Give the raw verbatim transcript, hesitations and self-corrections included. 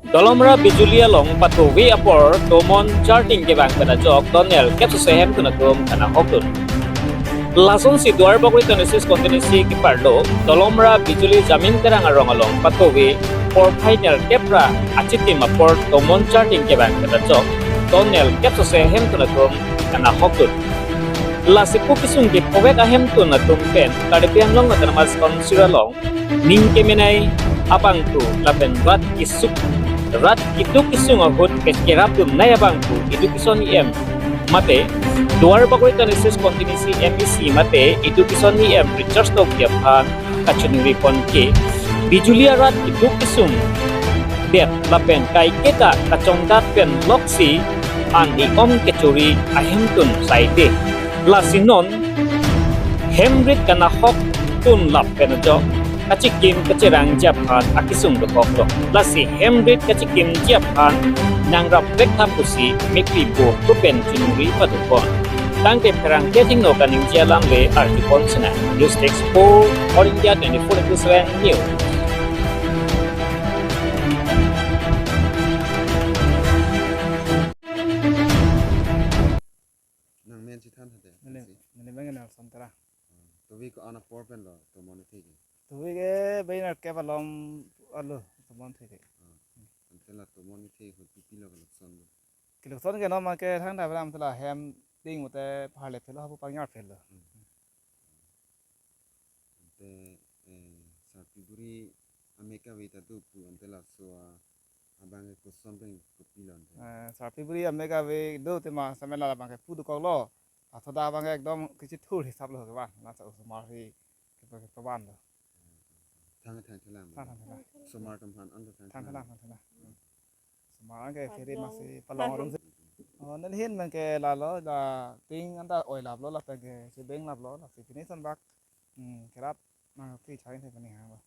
Dolamra Bijuli along patovi apor tomon charting kevang pen ajok tunnel kepsose hemtun atum kanahokdun. Lasonsi Duar Bagori twenty-six constituency keparlo Dolamra Bijuli Jamin Terang arong along patovi porphai nerkep ra achitim apor tomon charting kevang pen ajok tunnel kepsose hemtun atum kanahokdun. Lasi pu kesung kephovek ahemtun atum pen Karbi Anglong Autonomous Council along ning kemenei abangphu lapen rat kesung, rat keduk kesung ahut ke-, kerapdun nai abangphu Education E M mate Duar Bagori twenty-six constituency M A C mate Education E M Richard Tokbi aphan kachiningri pon ke Bijuli arat keduk kesung det lapen kaiketa kachongdat pen loksi an i-om kechori ahemtun saide. Lasi non hem rit kanahokdun lapen ajok kachikim kachirangji aphan akesung dokoklo. Lasi hem rit kachikimji aphan nangrap vek tha pusi mekri bo kupen chiningri padopon. Tangte pherangke athengno kaningje alam le arjupon sena. News Desk for All India twenty-four into seven News. Nangmen chethan hade, Neli, si. Neli bang na sontara. Hmm. Tovi ko-an apor pen lo tomon theke? Tovi ke bang nerkep along alo tomon theke. Hmm. Ante la tomon theke ahut pipilo kelokson lo? Kelokson ke non abangke thangta abang ante la hem ting mate pharle phelo hapu pangjar phelo. Hmm. Ante, eh, sarpi buri amek ave ta do pu ante laso a-, abangke koson pen kopilo ante? Eh, sarpi buri amek ave do tema samela abangke pu dokoklo. Athoda abangke ekdom kechithur hisap lo ke bang. Laso osomar hi ke, ke, kevan lo. Thang, thang thelang. Thang, thang thelang. Osomar atum aphan an thang, thang thelang, thelang. Thang thelang. Hmm. Osomar ke phere, palong, masi palong rum si. Oh, nelihin abangke lalo, la ting anta oi laplo, lapen ke si beng laplo, lasi pini son bak. Hmm, kerap nangpi chai the pani hang lo.